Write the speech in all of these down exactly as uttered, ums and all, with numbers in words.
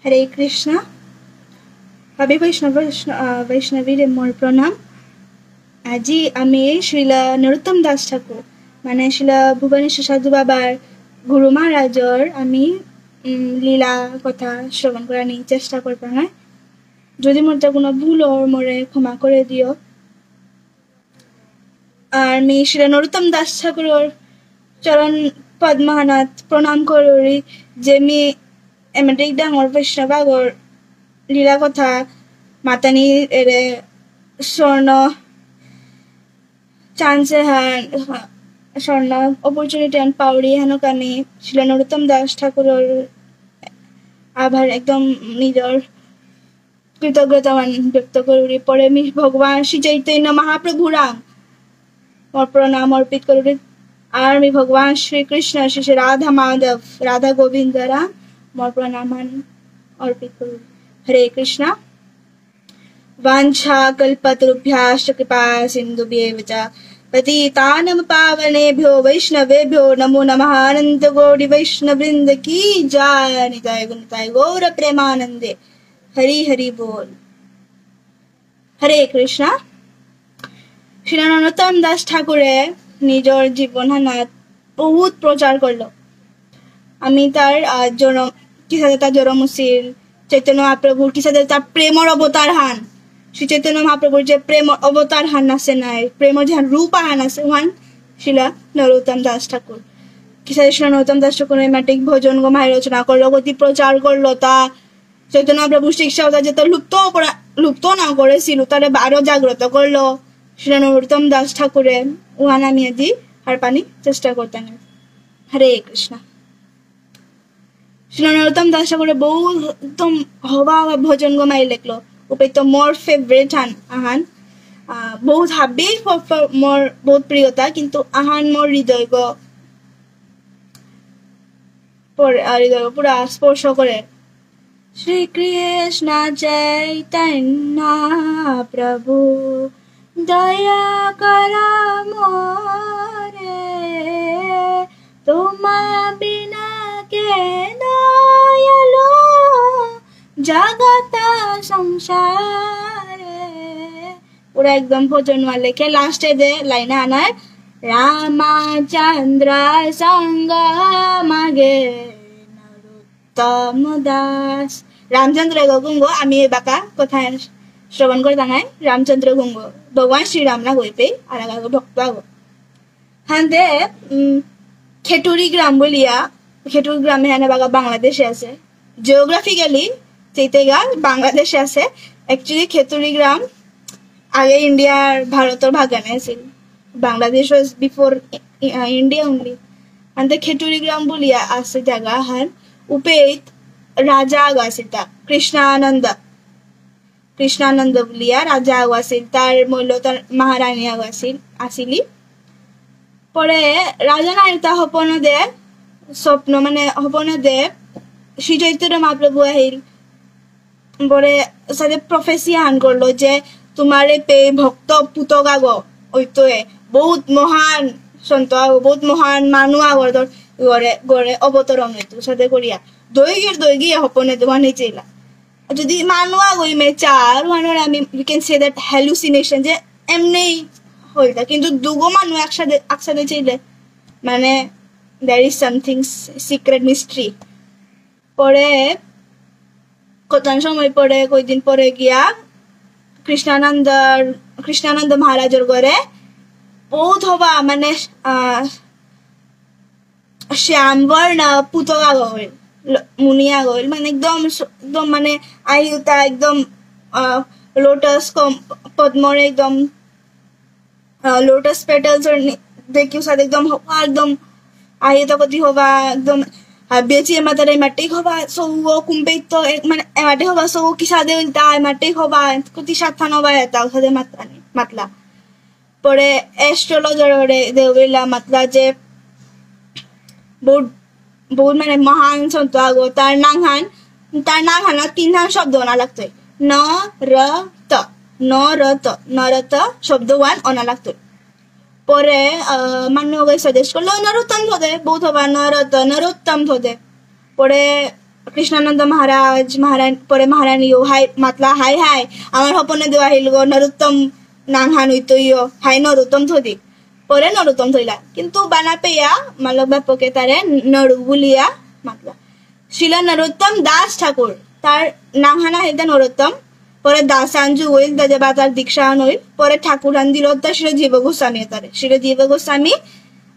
হরে কৃষ্ণ। হাবি বৈষ্ণব, বৈষ্ণ-, আহ, বৈষ্ণবীরে মোর প্রণাম। আজি আমি শ্রীল নরোত্তম দাস ঠাকুর, মানে শ্রীল ভুবনেশ্বর সাধু বাবার গুরু মহারাজর আমি, উম, লীলা কথা শ্রবণ করানি চেষ্টা করতাম। যদি মোর তা কোনো ভুল অর, মোরে ক্ষমা করে দিও। আর মি শ্রীল নরোত্তম দাস ঠাকুরর চরণ পদ্মহানাত প্রণাম করুরি, যে মি এমন এক ডাঙর বৈষ্ণব আগর লীলা কথা মাতানি এরে স্বর্ণ chance হান, স্বর্ণ opportunity হান পাউরি হানকানি শ্রীল নরোত্তম দাস ঠাকুরর আভার একদম নিজর কৃতজ্ঞতা মান ব্যক্ত করুরি। পরে মি ভগবান শ্রী চৈতন্য মহাপ্রভুরাং মোর প্রণাম অর্পিত করুরি। আর মি ভগবান শ্রীকৃষ্ণ, শ্রী শ্রী রাধা মাধব, রাধা গোবিন্দরাং মোর প্রণাম মান অর্পিত করুরি। হরে কৃষ্ণ। वाञ्छाकल्पतरुभ्यश्च कृपासिन्धुभ्येव च। पतितानां पावनेभ्यो वैष्णवेभ्यो नमो नमः। अनन्त कोटि वैष्णववृन्द की जय। निताय गुण निताय गौर प्रेमानन्दे। হরি হরি বল। হরে কৃষ্ণ। শ্রীল নরোত্তম দাস ঠাকুরে নিজর জীবন হানাত বহুত প্রচার করলো। আমি তার, আহ, জনম, কিসাদে তার জনম হইছিল, চৈতন্য মহাপ্রভুর কিসাদে তার প্রেমর অবতার হান, শ্রী চৈতন্য মহাপ্রভুর যে প্রেমর অবতার হান আছে নাই, প্রেমর যে রূপ হান আছে, ওহান শ্রীল নরোত্তম দাস ঠাকুর। কিসাদে শ্রীল নরোত্তম দাস ঠাকুর এমাটিক ভজন গো মাই রচনা করলো, গতি প্রচার করলো, তা চৈতন্য মহাপ্রভু শিক্ষা ওটা যেটা লুপ্ত করা, লুপ্ত না করেছিল, তারে বারো জাগ্রত করলো শ্রীল নরোত্তম দাস ঠাকুরে, ওহান আমি আজি হারপানি চেষ্টা করতাম। হরে কৃষ্ণ। শ্রীল নরোত্তম দাস ঠাকুরে বহুত একদম হবা হবা ভজন গো মাই লেখলো। উপে তো মোর favourite হান আহান। আহ, বহুত হাবি ফ-, ফ-, মোর বহুত প্রিয়তা, কিন্তু আহান মোর হৃদয় গো পর-, আহ, হৃদয় গো পুরা স্পর্শ করে। শ্রীকৃষ্ণ চৈতন্য প্রভু দয়া কর মোরে, তোমা বিনা কে দয়ালু জগত সংসারে। পুরা একদম ভজন ওয়ালে কে লাস্টে যে লাইন আনার, রামচন্দ্র সঙ্গ মাগে নরোত্তম দাস। রামচন্দ্র গো গুঙ্গ, আমি এবাকা কথা শ্রবণ করে দাঙাই, রামচন্দ্র গুঙ্গ, ভগবান শ্রীরাম না গইপে, আর আগে ভক্ত আগো। হানতে, উম, খেটুরি গ্রাম বলিয়া, খেটুরি গ্রামে হানে বাগা বাংলাদেশে আছে। Geographically, চেইতেগা বাংলাদেশে আছে। Actually, খেটুরি গ্রাম আগে ইন্ডিয়ার, ভারতর ভাগানে আছিল। Bangladesh was before, uh, India only. হানতে খেটুরি গ্রাম বলিয়া আছে জাগা হান। উপেত রাজা আগ আছিল তা, কৃষ্ণানন্দ। কৃষ্ণানন্দ বুলিয়া রাজা আগ আছিল, তার মইল তার মহারানী আগ আছিল, আসিলি। পরে রাজা নারীতা হপনদে, স্বপ্ন মানে হপনদে শ্রী চৈতন্য মহাপ্রভু আহিল। পরে সাথে prophecy আহান করলো যে তোমারে পে ভক্ত পুতক আগ, ওই তো এ, বহুত মহান সন্ত আগ, বহুত মহান মানু আগর তোর গরে, গরে অবতরণ হইতো, সাথে করিয়া। দৈগির দৈগিয়ে হপনে দেওয়া নিচেলা। যদি মানু আগই মে চার, ওহানরে আমি, we can say that hallucination, যে এমনি হইতা, কিন্তু দুগো মানু একসাথে, একসাথে ছিলে, মানে, there is something s-, secret mystery। পরে, কতন সময় পরে, কয়দিন পরে গিয়া, কৃষ্ণানন্দ, কৃষ্ণানন্দ মহারাজর ঘরে, বহুত হবা, মানে, আহ, শ্যামবর্ণ পুতক আগ হইল, ল-, মুনি আগ হইল, মানে একদম স-, একদম মানে আয়ুতা একদম, আহ, lotus কম-, পদ্মর একদম, আহ, lotus petals র নি-, দেখি উসাদ একদম হবা, একদম আয়ুতা কতি হবা, একদম, আহ, বেচিয়ে মাতারে মাটি হবা, সৌ ও কুম্পেই তো এক-, মানে এমাটি হবা, সৌ কিসাদে উল্টা এমাটি হবা, কতি সাতহান হবা এটা উসাদে মাতলা, মাতলা। পরে astrologer ওরে দেউরিলা মাতলা যে বহুত, বহুত মানে মহান সন্ত আগো, তার নাঙহান, তার নাঙহান তিনহান শব্দ অনা লাগতই। ন, র, ত। ন, র, ত। ন, র, ত শব্দ ওহান অনা লাগতই। পরে, আহ, মানু ওকে suggest করলো, নরোত্তম থদে, বহুত হবা, ন, র, ত, নরোত্তম থদে। পরে কৃষ্ণানন্দ মহারাজ, মহারাণ-, পরে মহারাণীও হাই মাতলা, "হাই হাই, আমার হপনে দেওয়া হিলগো নরোত্তম নাঙহান হইতইও, হাই নরোত্তম থদিক।" পরে নরোত্তম থইলা। কিন্তু বানা পেয়া মালক বাপকে তারে নরু বুলিয়া মাতলা। শ্রীল নরোত্তম দাস ঠাকুর, তার নাঙহান আহিলতা নরোত্তম। পরে দাসান যুগ হইল, তা যেবা তার দীক্ষাহান হইল। পরে ঠাকুরান দিল তা শ্রীল জীব গোস্বামী তারে। শ্রীল জীব গোস্বামী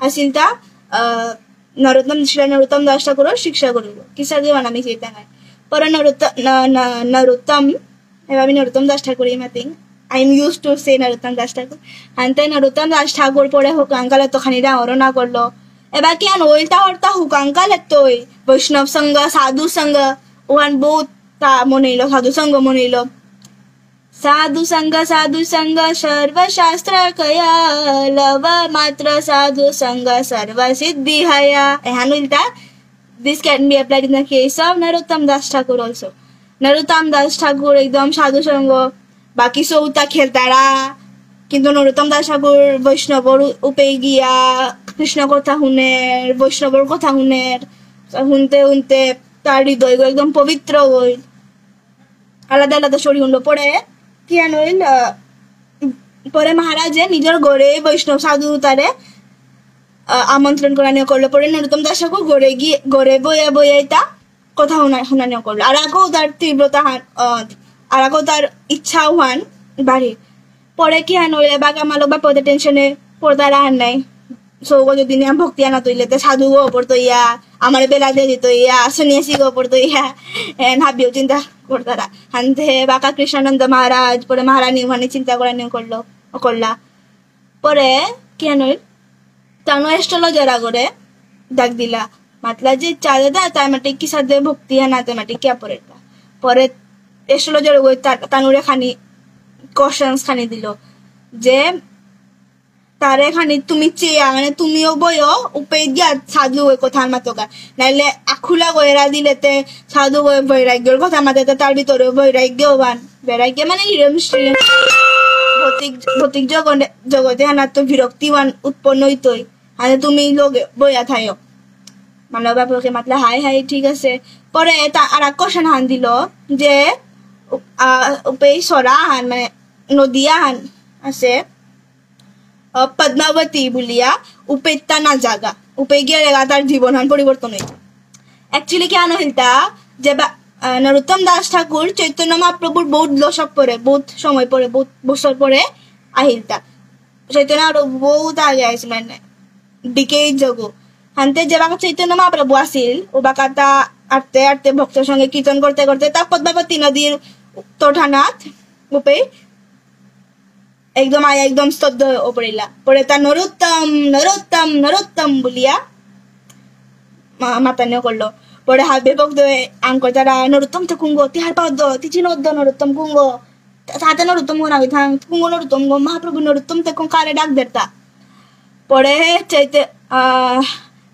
আসিলতা, আহ, নরোত্তম, শ্রীল নরোত্তম দাস ঠাকুরর শিক্ষা গুরু। কিসা দিও না আমি চেতা নাই। পরে নরোত্ত-, ন-, ন-, নরোত্তম, এবার আমি নরোত্তম দাস ঠাকুরই মাতিং। I am used to say নরোত্তম দাস ঠাকুর। আনতে নরোত্তম দাস ঠাকুর পরে হুকাঙ্কালে তো খানি ডাঙর না করলো। এবার কি আন ওইলতা হরতা হুকাঙ্কালে তৈ বৈষ্ণব সংঘ, সাধু সংঘ, ওহান বহুত তা মনেইল, সাধু সংঘ মনেইল। সাধু সংঘ, সাধু সংঘ, সর্বশাস্ত্র কয়া, লব মাত্র সাধু সংঘ, সর্বসিদ্ধি হয়া। এহান উল্টা, this can be applied in the case of নরোত্তম দাস ঠাকুর also. নরোত্তম দাস ঠাকুর একদম সাধু সংঘ, বাকি সৌতা খেলতারা, কিন্তু নরোত্তম দাস ঠাকুর বৈষ্ণবর উপে গিয়া কৃষ্ণ কথা হুনের, বৈষ্ণবর কথা হুনের, হুনতে হুনতে তার হৃদয় একদম পবিত্র হইল। আলাদা আলাদা শরীর হলো। পরে কি আন হইল, আহ, পরে মহারাজে নিজের ঘরে বৈষ্ণব সাধু তারে, আহ, আমন্ত্রণ করানি করলো। পরে নরোত্তম দাস ঠাকুর ঘরে গিয়ে, ঘরে বইয়া বইয়া এটা কথা হুনা-, হুনানি করলো। আর আগেও তার তীব্রতা হান, আহ, আর আগেও তার ইচ্ছা হান বাড়ি। পরে কি হান হইলে বাগা মালক বা পদে টেনশনে পড়তারা হান নাই। সৌগ যদি নিয়াম ভক্তি আনা তৈলে তে সাধু গো পড়তো ইয়া, আমার বেলা দে দিত ইয়া, সন্ন্যাসী গো পড়তো ইয়া, এন হাবিও চিন্তা করতারা। হানতে বাকা কৃষ্ণানন্দ মহারাজ, পরে মহারানী মানে চিন্তা করানি করলো, করলা। পরে কি হান হইল? তানো astrologer আগরে ডাক দিলা। মাতলা যে চাঁদে দা তার মাটি কি সাদে ভক্তি হান আতে মাটি কিয়া পড়েরতা। পরে astrologer ওই তা-, তানুরে খানি questions খানি দিল যে তারে খানি তুমি চেয়া, মানে তুমিও বইও, উপে দিয়া সাধু ওই কথা মাতোগা। নাইলে আখুলা গয়রা দিলে তে সাধু ওই বৈরাগ্যর কথা মাতে তে তার ভিতরে বৈরাগ্য বান। বৈরাগ্য মানে হিরম শ্রী ভৌতিক, ভৌতিক জগতে, জগতে হানাত তো বিরক্তি বান উৎপন্ন হইতই। আরে তুমি লগে বইয়া থাইও। মালক বাপকে মাতলা, "হাই হাই, ঠিক আছে।" পরে তা আর এক question হান দিল যে, উপ-, আ, উপেই সরা হান, মানে নদী আহান আছে, আ, পদ্মাবতী বুলিয়া, উপেত্তা না জাগা। উপে গিয়ে রেগা তার জীবন হান পরিবর্তন হইল। Actually কি আনো হিলতা যে বা-, আ, নরোত্তম দাস ঠাকুর চৈতন্য মহাপ্রভুর বহুত দশক পরে, বহুত সময় পরে, বহুত বছর পরে আহিলতা। চৈতন্য আরো বহুত আগে আইসে, মানে, decade ago। হানতে যে বাকা চৈতন্য মহাপ্রভু আসিল, ও বাকাতা আটতে আটতে ভক্তর সঙ্গে কীর্তন করতে করতে তা পদ্মাবতী নদীর তটহানাত উপে একদম আয়া একদম স্তব্ধ হয়ে পড়িলা। পরে তা নরোত্তম, নরোত্তম, নরোত্তম বুলিয়া মা-, মাতানিও করলো। পরে হাবে ভক্ত আঙকরতারা, "নরোত্তম তে কুঙগ, তি হারপাদ্দ, তি চিনদ্দ নরোত্তম কুঙগ।" তা-, তাতে নরোত্তম গো নাগই থাং, কুঙগ নরোত্তম গো, মহাপ্রভু নরোত্তম তে কুঙ কারে ডাক দেরতা। পরে চৈতে-, আহ,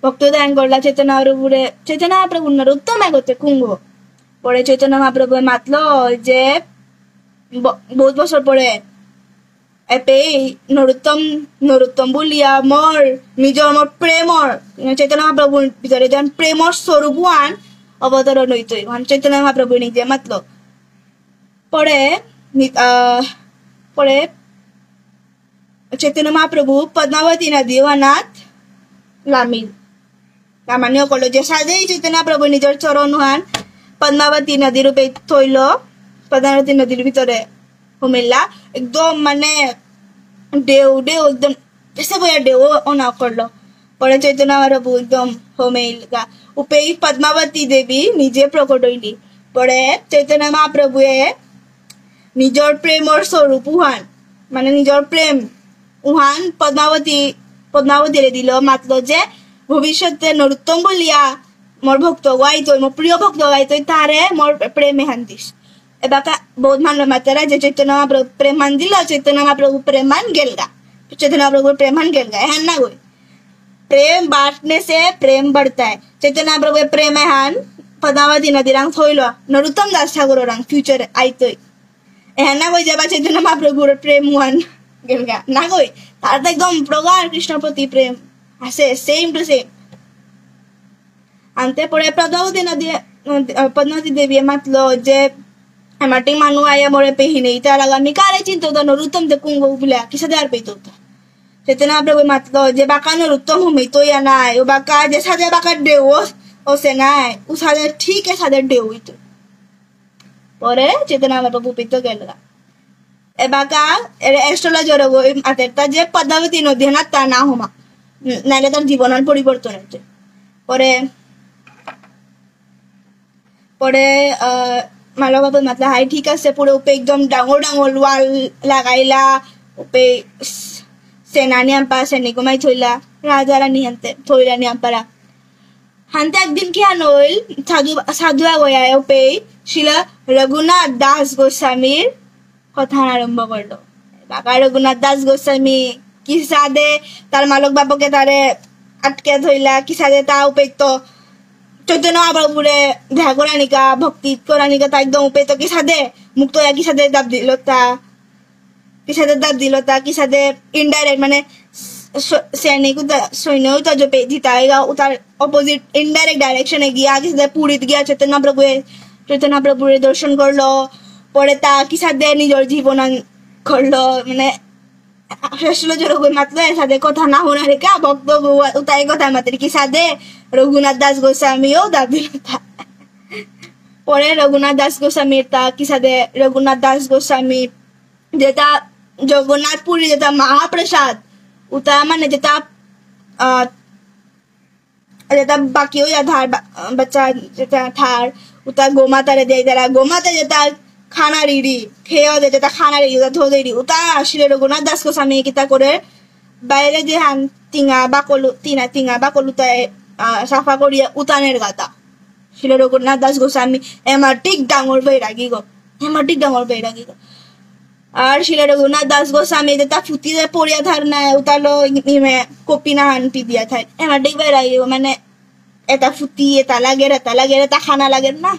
ভক্ত দান করলা চৈতন্য প্রভুরে, "চৈতন্য প্রভু নরোত্তম এগো তে কুঙগ।" পরে চৈতন্য মহাপ্রভু মাতলো যে ব-, বহুত বছর পরে এপেই নরোত্তম, নরোত্তম বুলিয়া মোর, নিজর মোর প্রেমর, চৈতন্য মহাপ্রভুর ভিতরে যেন প্রেমর স্বরূপ ওহান অবতরণ হইতই। ওহান চৈতন্য মহাপ্রভু নিজে মাতলো। পরে নি-, আহ, পরে চৈতন্য মহাপ্রভু পদ্মাবতী নদী ওহানাত লামিল। লামানি অকল যে সাদেই চৈতন্য প্রভু নিজর চরণ হান পদ্মাবতী নদীর উপে থইল, পদ্মাবতী নদীর ভিতরে হমিল্লা, একদম মানে ঢেউ ঢেউ, একদম বেসে বয়া ঢেউ অনা করল। পরে চৈতন্য মহাপ্রভু একদম হমেইলগা। উপেই পদ্মাবতী দেবী নিজে প্রকট হইলি। পরে চৈতন্য মহাপ্রভুয়ে নিজর প্রেমর স্বরূপ উহান, মানে নিজর প্রেম উহান পদ্মাবতী, পদ্মাবতীরে দিল, মাতল যে ভবিষ্যতে নরোত্তম বুলিয়া মোর ভক্ত গাইতই, মোর প্রিয় ভক্ত গাইতই, তারে মোর প্রেম এহান দিস। এবাকা বহুত মানুষ মাতেরা যে চৈতন্য মহাপ্রভু প্রেম মান দিল, চৈতন্য মহাপ্রভু প্রেম মান গেলগা, চৈতন্য মহাপ্রভুর প্রেম মান গেলগা, এহান না গই। প্রেম বাটনে সে প্রেম বাড়তায়। চৈতন্য মহাপ্রভু প্রেম এহান পদ্মাবতী নদীরাং থইল, নরোত্তম দাস ঠাকুররাং future আইতই। এহান না কই যাবা চৈতন্য মহাপ্রভুর প্রেম ওহান গেলগা। না কই, তার তো একদম প্রগাঢ় কৃষ্ণ প্রতি প্রেম আছে, same to same। আনতে পরে পদ্মাবতী নদী, আহ, পদ্মাবতী দেবীয়ে মাতলো যে, "আমার টিং মানু আয়া মোরে পেহিনে, ইতার আগে আমি কারে চিনতো তা নরুত্তম দে কুঙ্গ বুলে, কিসাদে আর পেতো তা?" চৈতন্য মহাপ্রভু মাতলো যে, "বাকা নরুত্তম হমিতো ইয়া নাই, ও বাকা যে সাদে বাকা ঢেউ ও-, ওসে নাই, ও সাদে ঠিক এ সাদে ঢেউ ইতো।" পরে চৈতন্য মহাপ্রভু পেতো গেলগা। এবাকা এর astrologer গো এই আতেরতা যে পদ্মাবতী নদী না তা না হমা। উম, নাইলে তার জীবনর পরিবর্তন হচ্ছে। পরে, পরে, আহ, মালক বাবু মাতলা, "হাই, ঠিক আছে, পুরো উপে একদম ডাঙর ডাঙর wall লাগাইলা, উপে স-, সেনানি আম্পা, সেনিক মাই থইলা, রাজা রানী হানতে, থইলা নি আম্পারা।" হানতে একদিন কি হান হইল, সাধু, সাধু আগয়া উপে, শিল রঘুনাথ দাস গোস্বামীর কথা আরম্ভ করলো। বাবা রঘুনাথ দাস গোস্বামী কিসাদে তার মালক বাপকে তারে আটকে ধইলা, কিসাদে তা উপেত্ত চৈতন্য মহাপ্রভুরে দেখা করানিকা, ভক্তি করানিকা, তা একদম উপেত্ত কিসাদে মুক্ত হইয়া কিসাদে দাব দিল তা, কিসাদে দাব দিল তা, কিসাদে indirect মানে স-, স-, সৈনিক উতা-, সৈন্য উতা জপে জিতা হইগা, উতার opposite indirect direction এ গিয়া, কিসাদে পুরীত গিয়া চৈতন্য প্রভুয়ে, চৈতন্য প্রভুরে দর্শন করলো, পরে তা কিসাদে নিজের জীবন আন-, করলো, মানে, আসলে জোর করে মাতলো, এর সাথে কথা না শোনা রেখা, ভক্ত গো, উতাই কথা মাতের কিসাদে, রঘুনাথ দাস গোস্বামীও দাবি কথা। পরে রঘুনাথ দাস গোস্বামীর তা কিসাদে, রঘুনাথ দাস গোস্বামী যেটা জগন্নাথ পুরী যেটা মহাপ্রসাদ, উতা মানে যেটা, আহ, যেটা বাকি হইয়া ধার বা-, বাচ্চা যেটা ধার, উতা গোমাতারে দেয়, তারা গোমাতা যেটা খানা রিড়ি, খেয়েও দেয়, যেটা খানা রিড়ি, উতা ধো দেয়, উতা আসলে রঘুনাথ দাস গোস্বামী কিতা করে, বাইরে যে হান টিঙা বাকলু, টিনা টিঙা বাকলু তাই, আহ, সাফা করিয়া উতানের গাতা। শিল রঘুনাথ দাস গোস্বামী, এমার ঠিক ডাঙর বৈরাগী গো, এমার ঠিক ডাঙর বৈরাগী গো। আর শিল রঘুনাথ দাস গোস্বামী যেটা ফুতি যে পড়িয়া ধার নাই, উতালো ইমে কপি না হান পিদিয়া থাই। এমার ঠিক বৈরাগী গো, মানে, এটা ফুতি, এটা লাগের, এটা লাগের, এটা খানা লাগের না।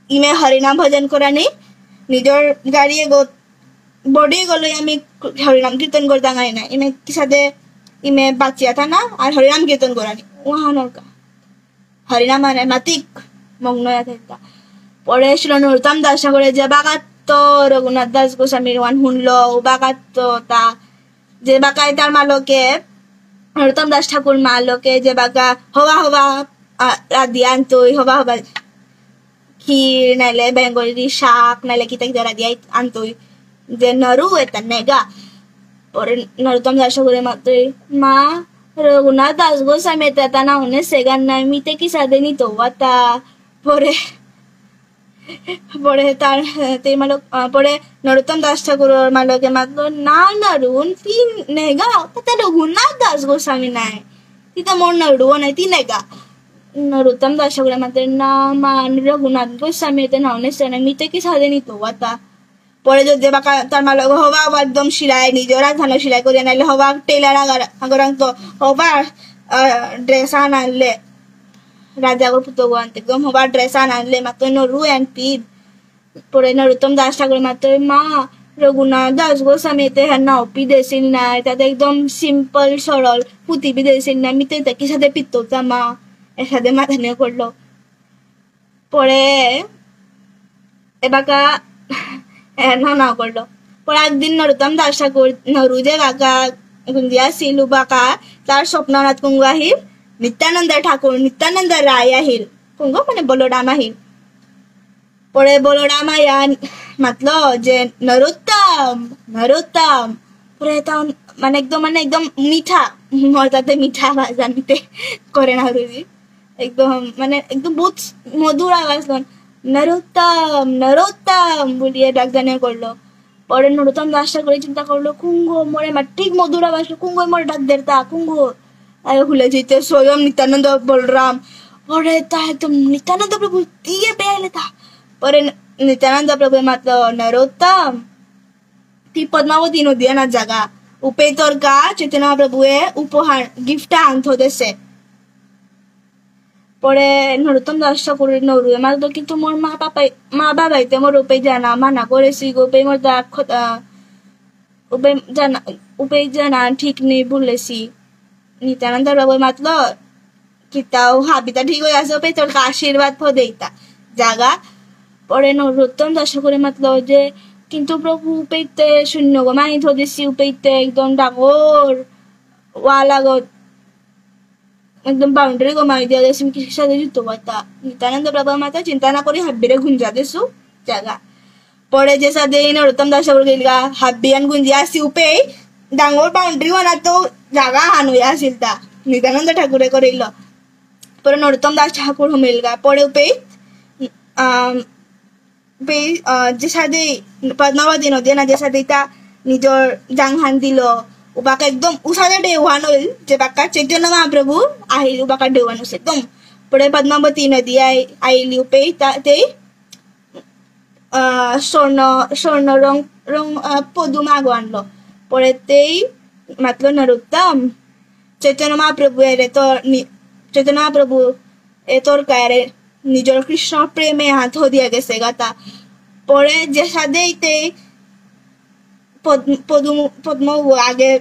ইমে হরিনাম ভজন করানি, নিজের গাড়ি এগো, body গলো আমি হরিনাম কীর্তন করতাম আই না। ইমে কিসাদে, ইমে বাচিয়া থা না, আর হরিনাম কীর্তন করানি। ওহানর কা। হরিনাম মানে মাতিক মগ্ন হয়ে থাকতা। পরে ছিল নরোত্তম দাস ঠাকুরে যে বাগাত তো রঘুনাথ দাস গোস্বামীর ওয়ান শুনলো, ও বাগাত তো তা, যে বাকায় তার মালকে, নরোত্তম দাস ঠাকুর মালকে যে বাকা হবা হবা, আ, রাধিয়া আনতই, হবা হবা ক্ষীর, নাইলে বেঙ্গলি শাক, নাইলে কিতা কিতা রাধিয়া আনতই, যে নরু এটা নেগা। পরে নরোত্তম দাস ঠাকুরে মাতই, "মা, রঘুনাথ দাস গোস্বামী এটা তা না হনে সেগান নাই, মিতে কিসাদে নিতো বাতা।" পরে, পরে তার, এ, তে মালক, আ, পরে নরোত্তম দাস ঠাকুরর মালকে মাতলো, "না, না, রুন, তি নেগা, তাতে রঘুনাথ দাস গোস্বামী নাই। তি তো মোর নরুও নাই, তি নেগা।" নরোত্তম দাস ঠাকুরে মাতে, "না, মা, রঘুনাথ গোস্বামী এতে নাও নেসে না, মিতে কিসাদে নিতো বাতা।" পরে যদি বাকা তার মালক হবা, হবা একদম সিলাই, নিজের রাজধানী সিলাই করিয়া নাইলে হবা tailor আগার, আগরাং তো হবা, আ, dress আনাইলে, রাজাগর পুতগো আনতে একদম হবা dress আনাইলে, মাতই নরু এন পিদ। পরে নরোত্তম দাস ঠাকুরে মাতই, "মা, রঘুনাথ দাস গোস্বামী এতে হ্যাঁ নাও পিদেসিন না, এটাতে একদম simple সরল পুতি পিদেসিন না, মিতে এটা কিসাদে পিত্ততা মা?" এসাদে মাতানি করলো। পরে এবাকা, এ, না, না করলো। পরে একদিন নরোত্তম দাস ঠাকুর, নরু যে বাকা গুঞ্জিয়া ছিল বাকা, তার স্বপ্ন নাথ কুঙ্গ আহিল, নিত্যানন্দ ঠাকুর, নিত্যানন্দ রায় আহিল। কুঙ্গ মানে বলরাম আহিল। পরে বলরাম আয়া মাতলো যে, "নরোত্তম, নরোত্তম।" পরে তাও মানে একদম, মানে একদম মিঠা, মোর তাতে মিঠা আওয়াজ আনতে করে না রুজি। একদম, মানে, একদম বহুত মধুর আওয়াজ লন, "নরোত্তম, নরোত্তম" বুলিয়া ডাক জানিয়া করলো। পরে নরোত্তম দাস ঠাকুরে চিন্তা করলো, "কুঙ্গ মোরে মা ঠিক মধুর আওয়াজ, কুঙ্গ মোরে ডাক দেরতা, কুঙ্গ?" আরে হুলে যেতে স্বয়ং নিত্যানন্দ বলরাম। পরে তা একদম নিত্যানন্দ প্রভু দিয়ে বেয়ালে তা। পরে নিত্যানন্দ প্রভু মাতলো, "নরোত্তম, তি পদ্মাবতী নদী আনা জাগা। উপেই তোর কা চৈতন্য মহাপ্রভুয়ে উপহার, gift আনথো দেসে।" পরে নরোত্তম দাস ঠাকুর নরুয়ে মাতলো, "কিন্তু মোর মা বাবাই, মা বাবাই তে মোর উপেই জানা মানা করেসি গো, উপেই মোর দা খত-, আ, উপেই জানা, উপেই জানা ঠিক নেই বুলেসি।" নিত্যানন্দ প্রভু মাতলো, কিতাও হাবিতা ঠিক হয়ে আছে, উপেই তোর আশীর্বাদ ফ দেইতা জাগা। পরে নরোত্তম দাস ঠাকুরে মাতলো যে, কিন্তু প্রভু, উপেইতে শূন্য গো মাই থদেসি, উপেইতে একদম ডাঙর ওয়াল আগত একদম বাউন্ডারি গো মাই দিয়া দেসি, কিসাদে যুদ্ধ করতা? নিত্যানন্দ প্রভু মাতা চিন্তা না করি হাবিরে গুঞ্জা দেসু জাগা। পরে যেসাদে নরোত্তম দাস ঠাকুর গেলগা, হাবিয়ান গুঞ্জি আসি উপেই ডাঙর বাউন্ডারি বানাতো জাগা হান হইয়া আসিল তা। নিত্যানন্দ ঠাকুরে করিল। পরে নরোত্তম দাস ঠাকুর হমিলগা। পরে উপেই, আম, উপেই, আহ, যেসাদে পদ্মাবতী নদী না যেসাদে তা নিজর জাংহান দিল, উবাকা একদম উসাদে ঢেউহান হইল, যে বাক্কা চৈতন্য মহাপ্রভু আহিল, উবাকা ঢেউহান হইছে একদম। পরে পদ্মাবতী নদী আই-, আইলি উপেই তা-, তেই আহ, স্বর্ণ, স্বর্ণ রং, রং, আহ, পদুম আগো আনলো। পরে তেই মাতলো নরোত্তম, চৈতন্য মহাপ্রভু এরে তোর নি-, চৈতন্য মহাপ্রভু এ তোর কায়রে নিজর কৃষ্ণ প্রেমে হাত দিয়া গেছে গাতা। পরে যেসাদেই তেই পদ্ম, পদ্ম, পদ্ম আগে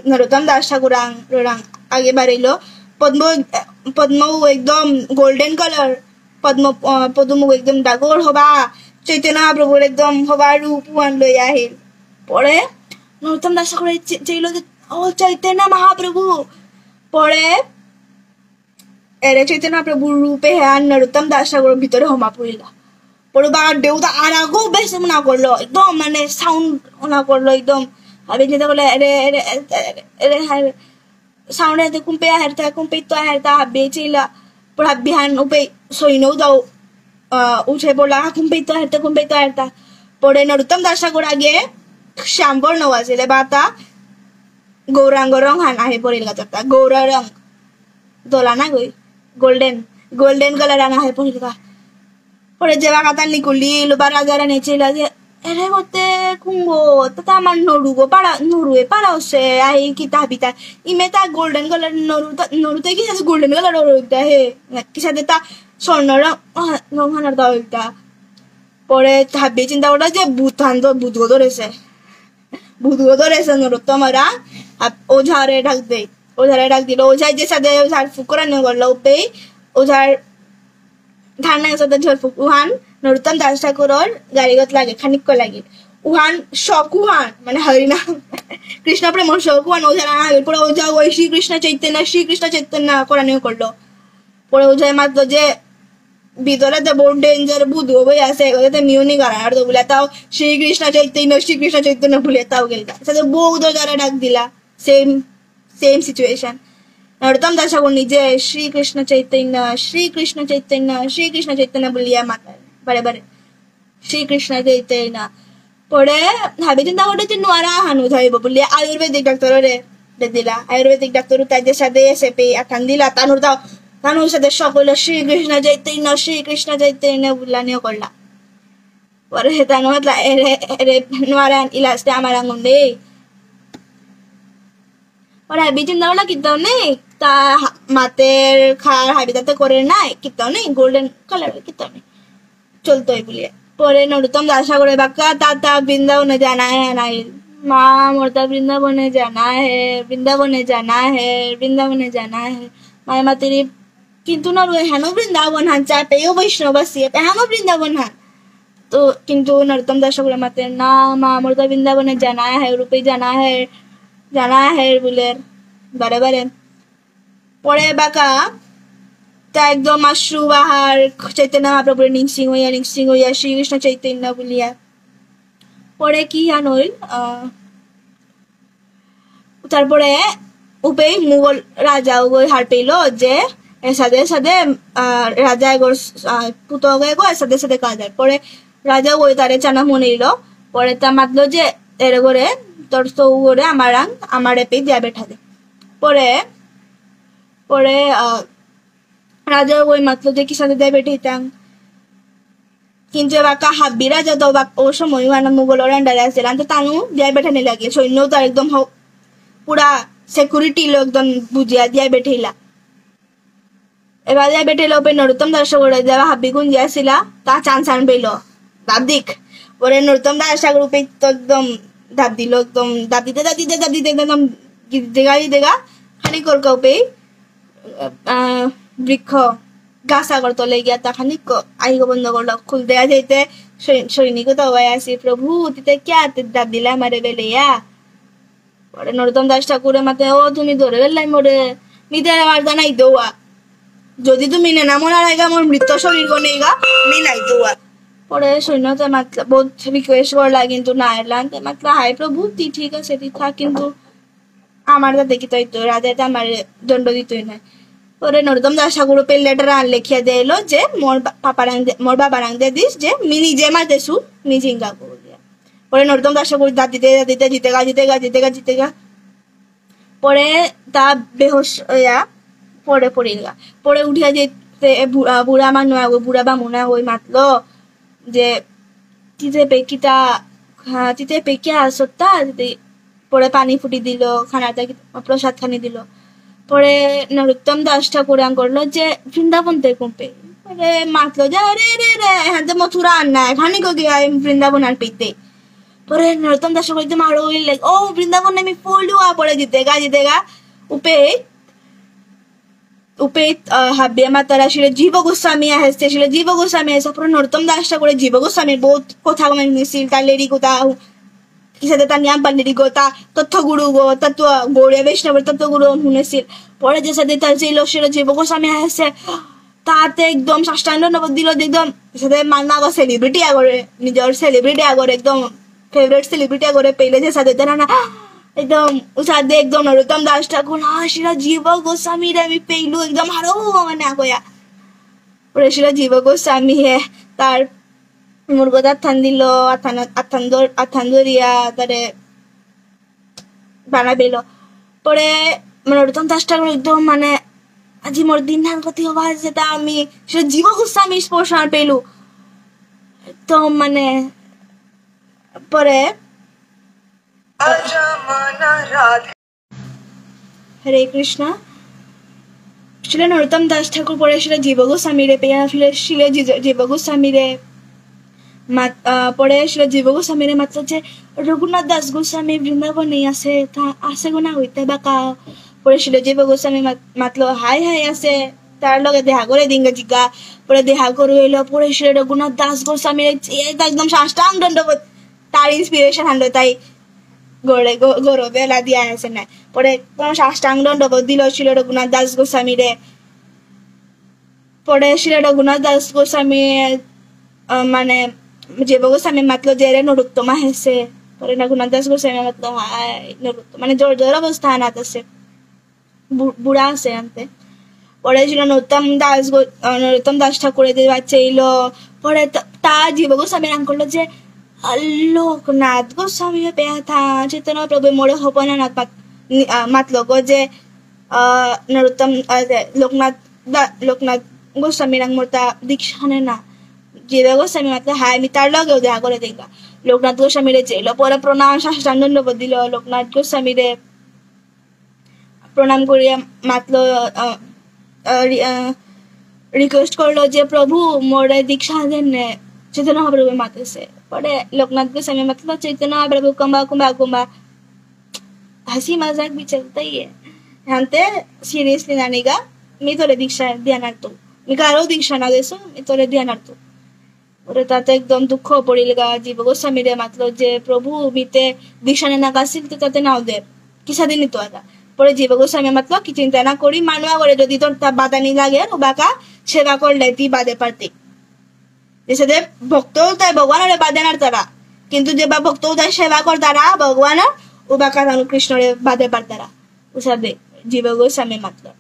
নরোত্তম দাস ঠাকুরাং রোরাং আগে বাড়িল। পদ্ম, পদ্ম একদম গোল্ডেন কালার, পদ্ম, আহ, পদ্ম একদম ডাগর হবা, চৈতন্য মহাপ্রভুর একদম হবা রূপ ওহান লই আহিল। পরে নরোত্তম দাস ঠাকুরে চে-, চেইল যে, "ও চৈতন্য মহাপ্রভু।" পরে এরে চৈতন্য মহাপ্রভুর রূপে হ্যাঁ আর নরোত্তম দাস ঠাকুর ভিতরে হমা পড়িলা। পরে বাগা ঢেউতা আর আগো বেশ মনে করলো, একদম মানে সাউন্ড মনে করলো, একদম হাবি চিন্তা করলো, "এরে, এরে, এরে, এরে, এরে, হ্যাঁ।" সাউন্ড এতে কুম্পে আহেরতা, কুম্পে তো আহেরতা, হাবি চিলা, পরে হাবি হান উপে সৈন্য দাও, আহ, উঠে বলা, "কুম্পে তো আহেরতা, কুম্পে তো আহেরতা।" পরে নরোত্তম দাস ঠাকুর আগে শ্যামবর্ণ আসিলে বাতা গৌরাঙ্গ রং হান আহে পড়িল গাতারতা, গৌরা রং, দোলা না গই, গোল্ডেন, গোল্ডেন কালার আন আহে পড়িল গা। পরে যে বাগাতা নিকুলি, লোবা রাজা রানী ছিল যে, "এরে গতে কুঙ্গো, তাতে আমার নরুগো পারা, নরুয়ে পারা হচ্ছে, আই কি তা বিতা, ইমে তা গোল্ডেন কালার নরু, তা, নরুতে কি সাথে গোল্ডেন কালার নরু তা হে, কি সাথে তা স্বর্ণ রং, আহ, রং হানার দাও তা।" পরে হাবি চিন্তা করলো যে ভূত হান তো, ভূতগো ধরেছে। ভূতগো ধরেছে নরোত্তমরা, আর ওঝারে ডাক দেই। ওঝারে ডাক দিল, ওঝায় যে সাথে ঝাড়ফুঁক করানি করলো, উপেই ওঝার ধারণা সাথে ঝাড়ফুঁক উহান নরোত্তম দাস ঠাকুরর গারিগত লাগে, খানিক লাগে। উহান শক উহান, মানে হরিনাম। কৃষ্ণ প্রেমর শক উহান ওঝার আনা, এরপরে ওঝা ওই শ্রীকৃষ্ণ চৈতন্য, শ্রীকৃষ্ণ চৈতন্য করানি করলো। পরে ওঝায় মাতলো যে ভিতরে তো বহুত ডেঞ্জার ভূত হয়ে আছে, এগুলো তো মিউনি করা, আর তো বলে তাও শ্রীকৃষ্ণ চৈতন্য, শ্রীকৃষ্ণ চৈতন্য বলে তাও গেল। সাথে বহুত ওঝারে ডাক দিলা, সেম, সেম সিচুয়েশন। নরোত্তম দাস ঠাকুর নিজে শ্রীকৃষ্ণ চৈতন্য, শ্রীকৃষ্ণ চৈতন্য, শ্রীকৃষ্ণ চৈতন্য বলিয়া মাতার বারে বারে। শ্রীকৃষ্ণ চৈতন্য। পরে হাবি চিন্তা করলো যে নোয়ারা হানু থাইব বলে আয়ুর্বেদিক ডাক্তাররে দে দিলা। আয়ুর্বেদিক ডাক্তার তাই যে সাথে এসে পে আকান দিলা, তানুর দাও, তানুর সাথে সকল শ্রীকৃষ্ণ চৈতন্য, শ্রীকৃষ্ণ চৈতন্য বুলানিও করলা। পরে তানু মাতলা, "এরে, এরে, নোয়ারা ইলাজতে আমার আঙুন নেই।" ওরা হাবি চিন্তা করলা কিতাও নেই, তা হা-, মাতের খার হাবি তাতে করে নাই, কিতাও নেই, গোল্ডেন কালার কিতাও নেই। চলতই বুলিয়া। পরে নরোত্তম দাস ঠাকুরে বাক্কা, "তা, তা বৃন্দাবনে জানা হে নাই। মা, মোরতা বৃন্দাবনে জানা হে, বৃন্দাবনে জানা হে, বৃন্দাবনে জানা হে।" মায়া মাতিরি, কিন্তু নরু এহানো বৃন্দাবন হান চাপেও বৈষ্ণব আসি, এহানো বৃন্দাবন হান। তো, কিন্তু নরোত্তম দাস ঠাকুরে মাতে, "না, মা, মোরতা বৃন্দাবনে জানা হে, রূপে জানা হে, জানা হে," বুলে বারে বারে। পরে বাকা তা একদম আশ্রু বাহার চৈতন্য মহাপ্রভুরে নিংসিং হইয়া, নিংসিং হইয়া শ্রীকৃষ্ণ চৈতন্য বুলিয়া। পরে কি হান হইল, আহ, তারপরে উপেই মুঘল রাজা ওগই হার পেইল যে এসাদে এসাদে, আহ, রাজা এগোর, আহ, পুতগ এগো এসাদে এসাদে কাজ হয়। পরে রাজা ওই তারে চানা মনে হইল, পরে তা মাতলো যে এরে করে তোর তো ওরে আমার আং, আমার এপেই দিয়া বেঠা দে। পরে, পরে, আহ, রাজা ওই মাতলো যে কিসাদে দেবে ঠিতাং। কিন্তু এবাকা হাব্বি রাজা তো বাক-, ও সময় মানে মুঘলর under এ আছিল, তো তানু দেবে ঠানি লাগে, সৈন্য তো একদম হ-, পুরা security লো একদম বুঝিয়া দিয়া বেঠেলা। এবার দিয়া বেঠেলা ওপে নরোত্তম দাস করে দেবা হাব্বি গুণ দিয়াছিলা, তা চান্স আন পেল। দাব দিক। পরে নরোত্তম দাস ঠাকুর উপে তো একদম দাব দিল, একদম দাব দিতে, দাব দিতে, দাব দিতে, একদম দেগা, দেগা, খানি করকা উপে আহ, বৃক্ষ, গাছ আগর তলে গিয়া তা খানি ক-, আহিব বন্ধ করলো। খুলতে যেতে সৈ-, সৈনিক তো হয়ে আসি, "প্রভু, তিতে কিয়া তে দাঁত দিলে আমারে বেলেয়া?" পরে নরোত্তম দাস ঠাকুরে মাতে, "ও, তুমি ধরে বেললাই মোরে, মি তে আর জানাই দেওয়া। যদি তুমি নেনা মনার আগে আমার মৃত শরীর গনেইগা, মি নাই দেওয়া।" পরে সৈন্য তে মাতলা, বহুত রিকোয়েস্ট করলা, কিন্তু না এলান। তে মাতলা, "হাই প্রভু, তি ঠিক আছে, তি থাক, কিন্তু আমার তাতে কি তৈতো, রাজা তো আমার দণ্ড দিতই না।" পরে নরোত্তম দাস ঠাকুর পে লেটার আন লেখিয়া দিল যে, "মোর বা-, পাপারাং দে-, মোর বাবারাং দে দিস যে, মি নিজে মাতেসু, মি জিঙ্গা করবো।" পরে নরোত্তম দাস ঠাকুর দাঁত দিতে, দাঁত দিতে, জিতেগা, জিতেগা, জিতেগা, জিতেগা। পরে তা বেহোশ হইয়া পরে পড়িলগা। পরে উঠিয়া যেতে বু-, আহ, বুড়া মানু আগো, বুড়া বামুন আগো মাতলো যে, "তিতে পেকিতা, হ্যাঁ, তিতে পেকিয়া আসত্তা?" তিতে পরে পানি ফুটি দিল, খানাটা কি-, প্রসাদ খানি দিল। পরে নরোত্তম দাস ঠাকুরাং করলো যে, "বৃন্দাবন তে কুম্পে?" পরে মাতলো যে, "আরে রে রে, এখান তো মথুরা আর না, এখানে কো গিয়া বৃন্দাবন আর পেতে।" পরে নরোত্তম দাস ঠাকুর একদম আরো ওই লাইক, "ও, বৃন্দাবন আমি পড়লু, আ পরে জিতেগা, জিতেগা।" উপে, উপে, আহ, হাবিয়া মাতারা শিল জীব গোস্বামী আহেসে, শিল জীব গোস্বামী আহেসে। পরে নরোত্তম দাস ঠাকুরে জীব গোস্বামীর বহুত কথা মানে শুনেছিল, তার লেরিক কথা, কিসাদে তার নিয়াম পান লেরিক কথা, তথ্যগুরু গো, তত্ত্ব, গৌড়ীয় বৈষ্ণবের তথ্যগুরু শুনেছিল। পরে যে সাদে তার যে শিল জীব গোস্বামী আহেসে, তাতে একদম সাষ্টাঙ্গ নব দিল, একদম সাদে মান্না গো সেলিব্রিটি আগরে, নিজের সেলিব্রিটি আগরে, একদম ফেভারিট সেলিব্রিটি আগরে পেলে যে সাদে তারা না, একদম উসাদে একদম নরোত্তম দাস ঠাকুর, "হ্যাঁ, শিল জীব গোস্বামীরে আমি পেইলু," একদম আরো মানে আগয়া। পরে শিল জীব গোস্বামী হে তার মুরগত আথান দিল, আথান, আথান দর-, আথান দরিয়া, তারে বানা বেল। পরে মানে নরোত্তম দাস ঠাকুর একদম মানে, "আজি মোর দিন ধান কতি হবা যেটা আমি শিল জীব গোস্বামী স্পর্শ আর পেলু।" তো মানে, পরে হরে কৃষ্ণ। শিল নরোত্তম দাস ঠাকুর পরে শিল জীব গোস্বামীরে পেয়া, শিল, শিল জী-, জীব গোস্বামীরে মাত-, আহ, পরে শিল জীব গোস্বামীরে মাতলো যে, "রঘুনাথ দাস গোস্বামী বৃন্দাবনে আছে, তা আছে গো না হইতে বাকা?" পরে শিল জীব গোস্বামী মাত-, মাতলো, "হাই হাই আছে, তার লগে দেহা করে দিন গা জিগা।" পরে দেহা করে হইলো, পরে শিল রঘুনাথ দাস গোস্বামীরে যে একদম সাষ্টাঙ্গ দণ্ডবত, তার ইন্সপিরেশন হানলো তাই গরে-, গ-, গরবে এলা দিয়া আছে না। পরে কোনো সাষ্টাঙ্গ দণ্ডবত দিল শিল রঘুনাথ দাস গোস্বামীরে। পরে শিল রঘুনাথ দাস গোস্বামী, আহ, মানে, জীব গোস্বামী মাতলো যে, "রে নরোত্তম আহেসে।" পরে রঘুনাথ দাস গোস্বামী মাতলো, "হাই, নরোত্তম।" মানে, জোর জোর অবস্থা আনাত আছে। বু-, বুড়া আছে আনতে। পরে ছিল নরোত্তম দাস গো-, আহ, নরোত্তম দাস ঠাকুরে যে বাচ্চা এলো। পরে তা, তা জীব গোস্বামী নাম করলো যে, আহ, লোকনাথ গোস্বামী পেয়া থা, চৈতন্য প্রভু মোরে হপনানাথ মাত-, নি-, আহ, মাতলো গো যে, আহ, নরোত্তম, আহ, যে লোকনাথ দা-, লোকনাথ গোস্বামী নাম মোরতা দীক্ষা নে না। জীব গোস্বামী মাতলো, "হাই, আমি তার লগেও দেখা করে দেখা।" লোকনাথ গোস্বামীরে চেইলো। পরে প্রণাম সাষ্টাঙ্গ দণ্ডবত দিল লোকনাথ গোস্বামীরে। প্রণাম করিয়া মাতলো, আহ, আহ, রি-, আহ, রিকোয়েস্ট করলো যে, "প্রভু, মোরে দীক্ষা দেন নে।" চৈতন্য মহাপ্রভু মাতেছে। পরে লোকনাথ গোস্বামী মাতলো, "চৈতন্য মহাপ্রভু কুম্বা, কুম্বা, কুম্বা।" হাসি মজাক ভি চলতা হি হ্যায়। হানতে সিরিয়াসলি নানিগা, "মি তোরে দীক্ষা দিয়া নারতু। মি কারো দীক্ষা না দেসু, মি তোরে দিয়া নারতু।" পরে তাতে একদম দুঃখ পড়িলগা, জীব গোস্বামীরে মাতলো যে, "প্রভু, মিতে দীক্ষা নেনা কাছিল তো তাতে নাও দে, কিসাদে নিতো আদা?" পরে জীব গোস্বামী মাতলো, "কি চিন্তা না করি, মানু আগরে যদি তোর তা বাদানি লাগে, ও বাকা সেবা করলে তি বাদে পারতি।" যেসাদে ভক্ত তাই ভগবানরে বাদে নারতারা, কিন্তু যে বা ভক্ত তাই সেবা করতারা, ভগবান ও বাকা রাম কৃষ্ণরে বাদে পারতারা। উসাদে জীব গোস্বামী মাতলো।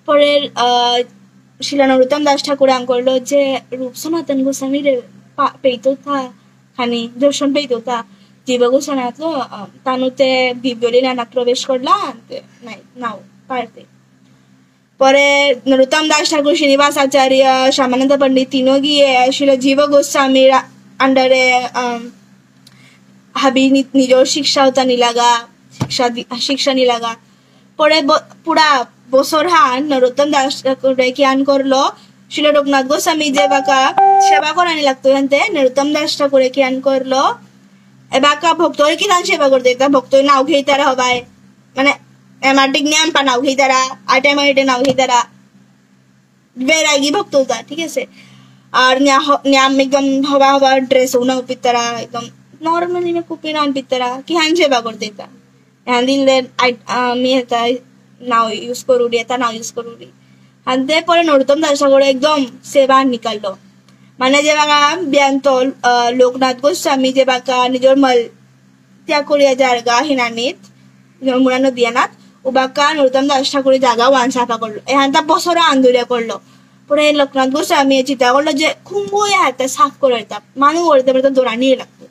পরে, আহ, শিল নরোত্তম দাস ঠাকুর আঙকরলো যে রূপ সনাতন গোস্বামীরে পা-, পেইতো থা, খানি দর্শন পেইতো থা। জীব গোস্বামী মাতলো, আহ, তানুতে দিব্য লীলানাত প্রবেশ করলা, আনতে নাই, নাও, পারতে। পরে নরোত্তম দাস ঠাকুর, শ্রীনিবাস আচার্য, শ্যামানন্দ পণ্ডিত তিনো গিয়ে শিল জীব গোস্বামীর আন্ডারে, আম, হাবি নি-, নিজর শিক্ষা উতা নিলাগা, শিক্ষা দি-, শিক্ষা নিলাগা। পরে ব-, পুরা বছর হান নরোত্তম দাস ঠাকুরে কিয়ান করলো, শিল রঘুনাথ গোস্বামী যে বাকা সেবা করানি লাগতো, এনতে নরোত্তম দাস ঠাকুরে কিয়ান করলো, এবাকা ভক্তরে কিরান সেবা করতে, তা ভক্ত নাও খেইতারা হবাই, মানে, এমাটিক নিয়াম পা নাও খেইতারা, আটে মাইটে নাও খেইতারা, বেরাগি ভক্ত তা, ঠিক আছে? আর নিয়া হ-, নিয়া আমি একদম হবা হবা ড্রেস উনা পিতারা, একদম নরমালি মে কুপি নান পিতারা, কিহান সেবা করতে তা। এহান দিলে আই-, আমি এটা নাও ইউজ করুরি, এটা নাও ইউজ করুরি। হানতে পরে নরোত্তম দাস ঠাকুরে একদম সেবা নিকাললো। মানে যে বাগা বিয়ান্ত, আহ, লোকনাথ গোস্বামী যে বাগা নিজর মল ত্যাগ করিয়া যারগা হিনানিত, যমুনা নদী আনাত, উবাকা নরোত্তম দাস ঠাকুরে জাগা ওয়ান সাফা করলো। এহানতা বছর আন্দোলন করলো। পরে লোকনাথ গোস্বামী চিন্তা করলো যে খুঙ্গু এহাতে সাফ করে তা, মানু করতে পারে তো দৌড়ানি লাগতো।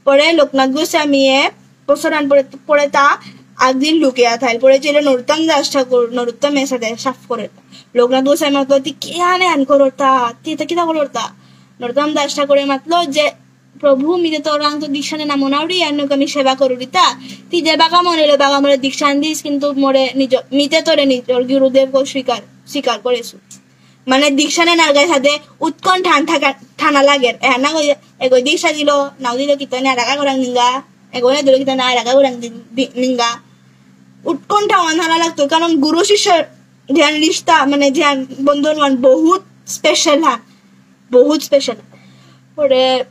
পরে লোকনাথ গোস্বামীয়ে বছর আন পরে, পরে তা একদিন লুকিয়া থাইল। পরে ছিল নরোত্তম দাস ঠাকুর, নরোত্তম এসাদে সাফ করে তা। লোকনাথ গোস্বামী মাতলো, "তি কে আনে আন করো তা? তি এটা কিতা করো তা?" নরোত্তম দাস ঠাকুরে মাতলো যে প্রভু, মিতে তোরাং তো দীক্ষা নেনা মনাউরি, আর নৌকা আমি সেবা করুরিতা। তি যে বাগা মনে হইলে বাগা মোরে দীক্ষা দিস, কিন্তু মোরে নিজ, মিতে তোরে নিজর গুরুদেব কো স্বীকার, স্বীকার করেসু। মানে দীক্ষা নেনার গায়ে সাথে উৎকণ্ঠা থাকা, থানা লাগে। এ না কই, এগো দীক্ষা দিল, নাও দিল কিতা নে আরাকা করাং নিঙ্গা, এগো না দিল কিতা না আরাকা করাং দি-, দি-, নিঙ্গা। উৎকণ্ঠা ওয়ান থানা লাগতো, কারণ গুরু শিষ্য ধ্যান রিস্তা, মানে ধ্যান বন্ধন ওয়ান বহুত স্পেশাল হ্যাঁ, বহুত স্পেশাল। পরে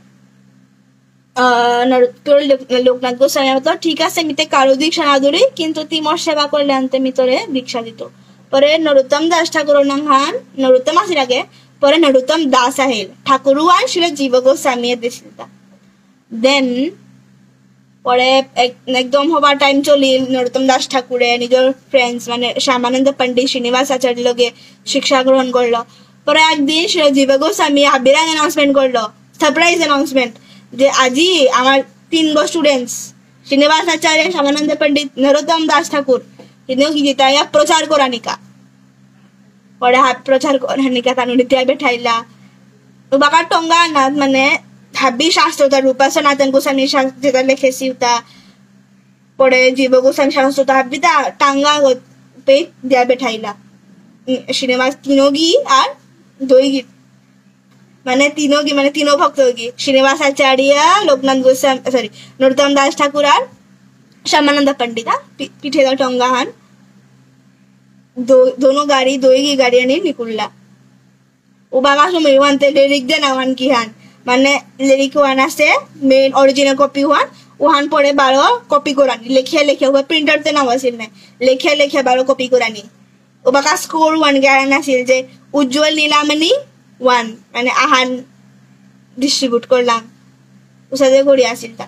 আহ, নর-, তোর লোক-, লোকনাথ গোস্বামী মাতলো, "ঠিক আছে, মিতে কারো দীক্ষা না ধরি, কিন্তু তি মোর সেবা করলে আনতে মি তোরে দীক্ষা দিত।" পরে নরোত্তম দাস ঠাকুর নাঙহান, নরোত্তম আসিল আগে, পরে নরোত্তম দাস আহিল। ঠাকুর ওয়ান ছিল জীব গোস্বামী দিছিল তা। Then, পরে এক-, একদম হবার টাইম চলিল, নরোত্তম দাস ঠাকুরে নিজর ফ্রেন্ডস, মানে শ্যামানন্দ পণ্ডিত, শ্রীনিবাস আচার্য লগে শিক্ষা গ্রহণ করলো। পরে একদিন ছিল জীব গোস্বামী হাবিরাং অ্যানাউন্সমেন্ট করলো। সারপ্রাইজ অ্যানাউন্সমেন্ট যে আজি আমার তিনগো স্টুডেন্টস শ্রীনিবাস আচার্য, শ্যামানন্দ পণ্ডিত, নরোত্তম দাস ঠাকুর, তিনগি গীতায়া প্রচার করানিকা। পরে হাত প্রচার করানিকা তানুরে দিয়া বেঠাইলা। উবাকা টঙ্গা না মানে হাবি শাস্ত্র তা রূপা সনাতন গোস্বামী শাস-, যেটা লেখেসি উতা, পরে জীব গোস্বামী শাস্ত্র তা হাবিতা টাঙ্গা গো-, পে দিয়া বেঠাইলা। উম, শ্রীনিবাস তিনগি আর দৈগি। মানে তিনগি, মানে তিন ভক্তগি। শ্রীনিবাস আচার্য, লোকনাথ গোস্বামী, সরি, নরোত্তম দাস ঠাকুর আর শ্যামানন্দ পণ্ডিতা, পি-, পিঠেদা টঙ্গাহান। দো-, দোনো গাড়ি, দৈগি গাড়ি আনি নিকুল্লা। ও বাবা সময় ওয়ানতে লিরিক দেনা ওয়ান কিহান। মানে লিরিক ওয়ান আছে, মেইন অরিজিনাল কপি ওয়ান, ওহান পরে বারো কপি করানি। লেখিয়া লেখিয়া ওয়া প্রিন্টার তে নাও আছিল নাই। লেখিয়া লেখিয়া বারো কপি করানি। ওবাকা স্কোর ওয়ান গান আছিল যে উজ্জ্বল নীলামণি ওয়ান, মানে আহান ডিস্ট্রিবিউট করলাম, উসাদে করি আছিল তা।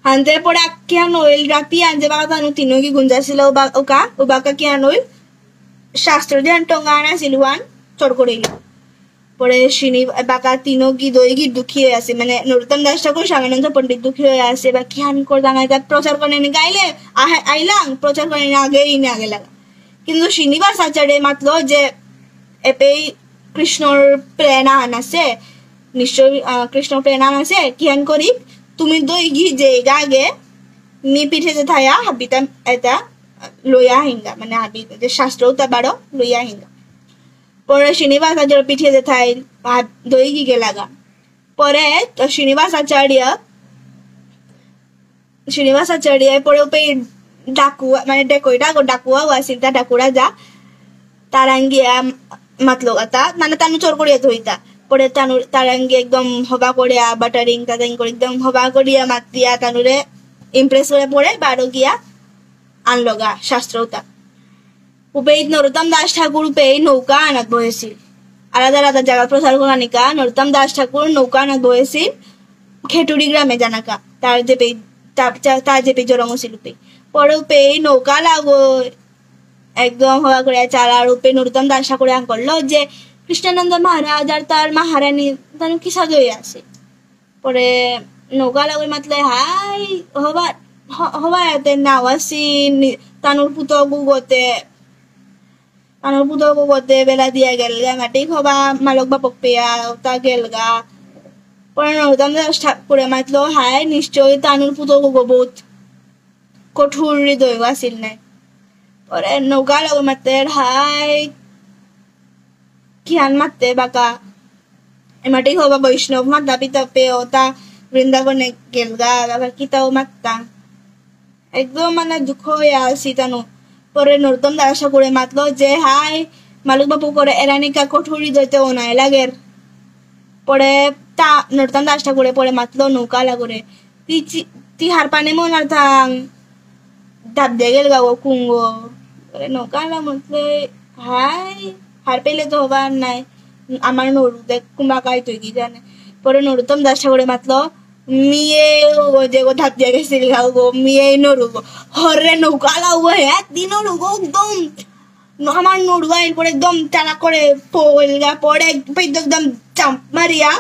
হানতে পরে আ-, কিহান হইল রাতি আনজে বাকা তানু তিনগি গুঞ্জাছিল ওবা-, ওকা, ওবাকা কিহান হইল শাস্ত্র ধ্যান টঙ্গা আন আছিল ওয়ান চোর করিল। পরে শ্রীনি বাকা তিনগি দৈগি দুঃখী হয়ে আছে, মানে নরোত্তম দাস ঠাকুর, শ্যামানন্দ পণ্ডিত দুঃখী হয়ে আছে, বা কিহান কর দাঙাই তা প্রচার করে নি গাইলে, আহে-, আইলাং, প্রচার করে নি আগে, ইনে আগে লাগা। কিন্তু শ্রীনিবাস আচার্য মাতলো যে এপেই কৃষ্ণর প্রেরণা আন আছে, নিশ্চয়ই, আহ, কৃষ্ণর প্রেরণা আন আছে, কিহান করি, তুমি দৈগি যে গাগে, মি পিঠে যে থায়া, হাবিতা এটা লইয়া হিঙ্গা, মানে হাবি যে শাস্ত্র উতা বারো লইয়া হিঙ্গা। পরে শ্রীনিবাস আচার্য পিঠে যে থাই, আ, দৈগি গেলাগা। পরে তো শ্রীনিবাস আচার্য, শ্রীনিবাস আচার্য পরে উপে ডাকুয়া, মানে ডেকই ডাকো, ডাকুয়া ওয়া সিলতা ডাকুরা যা, তারাঙ্গিয়া মাতলো গাতা, মানে তানু চোর করিয়া ধইতা। পরে তানু, তারাঙ্গি একদম হবা করিয়া, বাটারিং তাদাইং করে একদম হবা করিয়া মাতিয়া তানুরে ইমপ্রেস করে পরে বারো গিয়া আনলোগা শাস্ত্র উতা। উপেই নরোত্তম দাস ঠাকুর উপেই নৌকা আনাত বহেছিল। আলাদা আলাদা জায়গা প্রচার করানিকা নরোত্তম দাস ঠাকুর নৌকা আনাত বহেছিল। খেটুরি গ্রামে জানাকা। তার যে পে-, তার, তার, তার যে পে জরং ছিল উপেই। পরে উপেই নৌকা লাগো একদম হবা করে চালার উপে নরোত্তম দাস ঠাকুরে আন করলো যে কৃষ্ণানন্দ মহারাজ আর তার মহারানী তানু কিসা দই আছে। পরে নৌকা লাগই মাতলে হাই হবা, হ-, হবা এতে নাও আসি নি-, তানুর পুতক উগতে, তানুর পুতক উগতে বেলা দিয়া গেলগা, মাটি হবা মালক বাপক পেয়া তা গেলগা। পরে নরোত্তম দাস ঠাকুরে মাতলো হাই নিশ্চয় তানুর পুতক উগ বহুত কঠোর হৃদয় আছিল নাই। পরে নৌকা লাগই মাতের হাই কিহান মাতে বাকা। এমাটি হবা বৈষ্ণব মাতা পিতা পেও তা বৃন্দাবনে গেলগা, বাকা কিতাও মাত্তা। একদম মানে দুঃখ হয়ে আসি তানু। পরে নরোত্তম দাস ঠাকুরে মাতলো যে হাই মালক বাপু করে এরানিকা কঠোরি দইতে ওনায় লাগের। পরে তা নরোত্তম দাস ঠাকুরে পরে মাতলো নৌকা লাগরে। তি চি-, তি হারপানে মন আর থাং। ডাব দিয়ে গেল গাও কুঙ্গো। পরে নৌকা আলা মতলে, হাই, হারপেলে তো হবার নাই। আমার নরু দেখ কুম্বা কাই তুই কি জানে। পরে নরোত্তম দাস ঠাকুরে মাতলো, মিয়ে ও যে গো ডাব দিয়ে গেছিল গাও গো, মিয়ে নরু গো। হরে নৌকা আলা ও হে, দিন নরু গো একদম। ন-, আমার নরু আহিল পরে একদম তাড়া করে পড়লগা পরে পেট একদম চাপ মারিয়া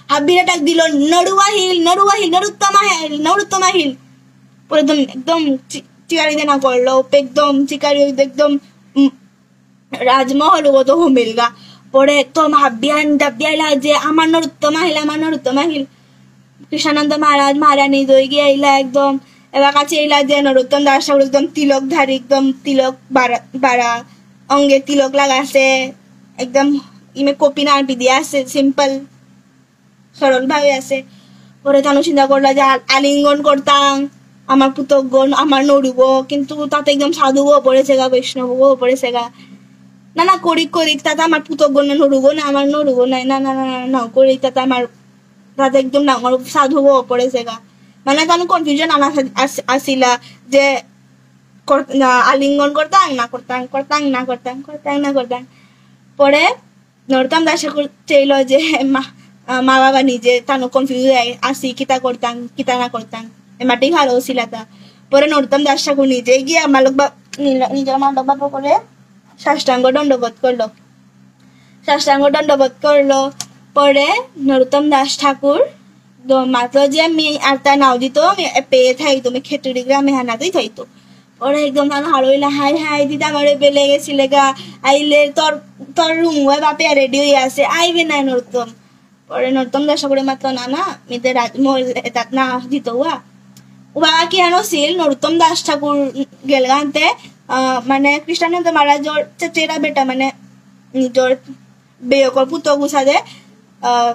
হাবিরে ডাক দিল, "নরু আহিল, নরু আহিল, নরোত্তম আহিল, নরোত্তম আহিল।" পরে একদম, একদম চি-, চিকারি দেনা করলো, একদম চিকারি একদম, উম, রাজমহল ও তো হমিলগা। পরে একদম হাবিয়ান ডাবিয়াইলা যে, "আমার নরোত্তম আহিল, আমার নরোত্তম আহিল।" কৃষ্ণানন্দ মহারাজ, মহারানী দই গিয়া ইলা একদম, এবার কাছে ইলা যে নরোত্তম দাস ঠাকুর একদম তিলক ধারী, একদম তিলক বারা, বারা, অঙ্গে তিলক লাগাছে, একদম ইমে কপি নারপি দিয়া আছে, simple, সরল ভাবে আছে। পরে তানু চিন্তা করলা যে আ-, আলিঙ্গন করতাম, আমার পুতকগণ, আমার নরুগো, কিন্তু তাতে একদম সাধুগো পড়েছে গা, বৈষ্ণবগো পড়েছে গা। না, না, করিক, করিক, তাতে আমার পুতকগণ নরুগো না, আমার নরুগো নাই, না, না, না, না, না, করিক, তাতে আমার তাতে একদম ডাঙর সাধু হয়ে পড়েছে গা। মানে, তার confusion আনা আস-, আস-, আসিলা যে কর-, না, আলিঙ্গন করতাম, না করতাম, করতাম, না করতাম, করতাম, না করতাম। পরে নরোত্তম দাস ঠাকুর চাইল যে মা, আহ, মা বাবা নিজে তানো confuse হয়ে আসি, কিতা করতাম, কিতা না করতাম। এমাটি ভালো ছিলাতা। পরে নরোত্তম দাস ঠাকুর নিজে গিয়ে আমার লোক বা-, নিল-, নিজের আমার লোক বাবা করে সাষ্টাঙ্গ দণ্ডবোধ করলো। সাষ্টাঙ্গ দণ্ডবোধ করলো। পরে নরোত্তম দাস ঠাকুর দ-, মাতলো যে আমি আরতা নাও দিত, আমি এ পেয়ে থাইতো, আমি খেতুরি গ্রামে হানাতেই থাইতো। পরে একদম তার হারইলা, "হাই হাই, দিদা আমারে বেলে গেছিলে গা, আইলে তোর, তোর রুম ওই বাপে রেডি হয়ে আছে, আইবে না নরোত্তম।" পরে নরোত্তম দাস ঠাকুরে মাতলো, "না, না, মিতে রাজমহল এতাত না দিত ওয়া।" ওয়া কি আনো সিল, নরোত্তম দাস ঠাকুর গেলগানতে, আহ, মানে, কৃষ্ণানন্দ মহারাজর চেচেরা বেটা, মানে, নিজর বেয়কর পুতক গুসাদে, আহ,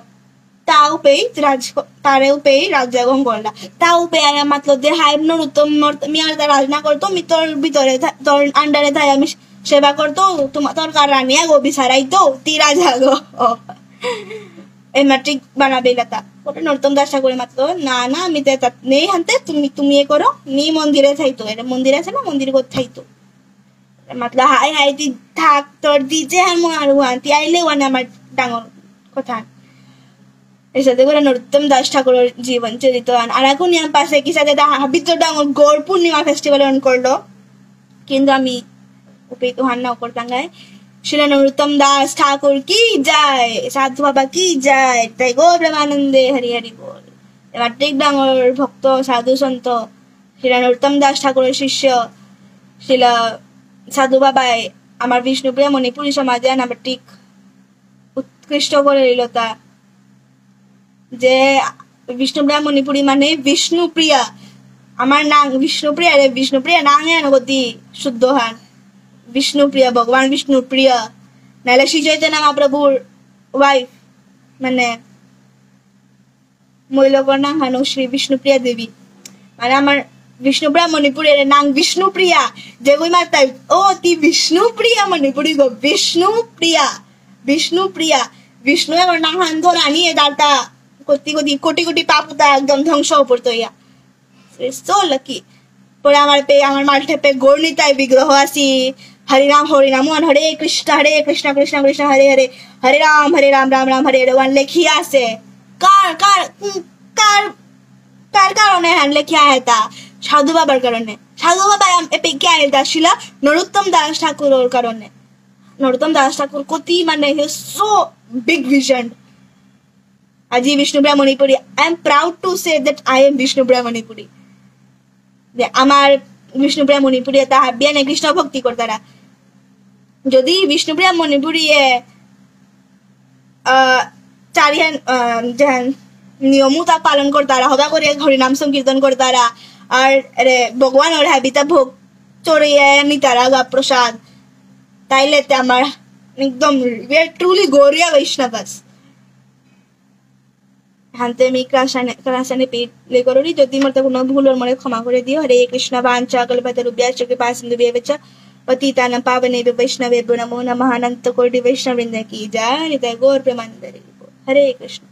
তাও পেই রাজ, তারেও পেই রাজ্যাগম করলা। তাও পেই আয়া মাতলো দে, "হাই নরোত্তম, মর-, মি আর তা রাজ না করতো, মি তোর ভিতরে থা-, তোর under এ থাই আমি সেবা করতো, তোমা-, তোর কার রানিয়া গো বিচারাইতো, তি রাজা গো।" এ মাট্রিক বানাবে লতা। পরে নরোত্তম দাস ঠাকুরে মাতলো, "না, না, আমি তো এতা নেই হানতে, তুমি, তুমি এ করো, মি মন্দিরে থাইতো, এর মন্দির আছে না, মন্দির গত থাইতো।" মাতলো, "হাই, হাই, তুই থাক, তোর দিছে হান মন আর ওয়ান, তুই আইলে ওয়ান আমার ডাঙর কথা।" এসাদে করে নরোত্তম দাস ঠাকুরের জীবন চরিত আন। আর এখন ইয়াম পাশে কিসাদে দা হাবিত ডাঙর গৌর পূর্ণিমা festival on করলো। কিন্তু আমি উপেই তুহান নাও করতাঙ্গাই। শ্রীল নরোত্তম দাস ঠাকুর কি জয়, সাধু বাবা কি জয়, তাই গৌর প্রেমানন্দে হরি হরি বল। এবার ঠিক ডাঙর ভক্ত, সাধু সন্ত, শ্রীল নরোত্তম দাস ঠাকুরের শিষ্য, শ্রীল সাধু বাবাই আমার বিষ্ণুপ্রিয়া মণিপুরী সমাজে আনাবার ঠিক উৎকৃষ্ট করে দিল তা। যে বিষ্ণুপ্রিয়া মণিপুরী মানে বিষ্ণুপ্রিয়া। আমার নাম বিষ্ণুপ্রিয়া রে, বিষ্ণুপ্রিয়া নাঙে আনগতি শুদ্ধ হান। বিষ্ণুপ্রিয়া, ভগবান বিষ্ণুপ্রিয়া। নাইলে শ্রী চৈতন্য মহাপ্রভুর wife, মানে, মৈলকর নাঙ হানো শ্রী বিষ্ণুপ্রিয়া দেবী। মানে, আমার বিষ্ণুপ্রিয়া মণিপুরী রে নাঙ বিষ্ণুপ্রিয়া। যে কই মাতাই, "ও, তি বিষ্ণুপ্রিয়া মণিপুরী গো, বিষ্ণুপ্রিয়া, বিষ্ণুপ্রিয়া।" বিষ্ণু এবার নাঙ হান ধরানি এ দাতা। কোটি কোটি, কোটি কোটি পাপ উতা একদম ধ্বংস হয়ে পড়তো ইয়া। So lucky। পরে আমার পে, আমার মালঠেপে গৌর নিতাই বিগ্রহ আসি। হরে রাম, হরে রাম, ওহান হরে কৃষ্ণ, হরে কৃষ্ণ, কৃষ্ণ কৃষ্ণ, হরে হরে, হরে রাম, হরে রাম, রাম রাম, হরে হরে, ওহান লেখিয়া আছে। কার, কার, উম, কার, কার কারণে হান লেখিয়া আহেতা? সাধু বাবার কারণে। সাধু বাবা এম-, এপে কে আহেতা শিলা নরোত্তম দাস ঠাকুরর কারণে। নরোত্তম দাস ঠাকুর কতি মানে, he is so big vision। আজি বিষ্ণুপ্রিয়া Manipuri, I am proud to say that I am Bishnupriya মণিপুরী। যে আমার বিষ্ণুপ্রিয়া মণিপুরী এতা হাবিয়ানে কৃষ্ণ ভক্তি করতারা। যদি বিষ্ণুপ্রিয়া মণিপুরী এ, আহ, চারিহান, আহ, যেহান নিয়ম উতা পালন করতারা, হবা করে হরিনাম সংকীর্তন করতারা, আর এরে ভগবানর হাবিতা ভোগ চড়িয়ে নিতারা গা প্রসাদ, তাইলে তে আমার একদম, we are truly গৌড়ীয় বৈষ্ণবাস। হান্তে মি ক্লাস আনে, ক্লাস আনে পি লে করুরি, যদি মোর তা কোনো ভুল অর মোরে ক্ষমা করে দিও। হরে কৃষ্ণ, বাঞ্ছা কল্পতরুভ্যশ্চ কৃপা সিন্ধুভ্যেব চ পতিতানাং পাবনেভ্যো বৈষ্ণবেভ্যো নমো নমঃ। অনন্ত কোটি বৈষ্ণববৃন্দ কি জয়। হৃদয় গৌর প্রেমানন্দে হরি বল। হরে কৃষ্ণ।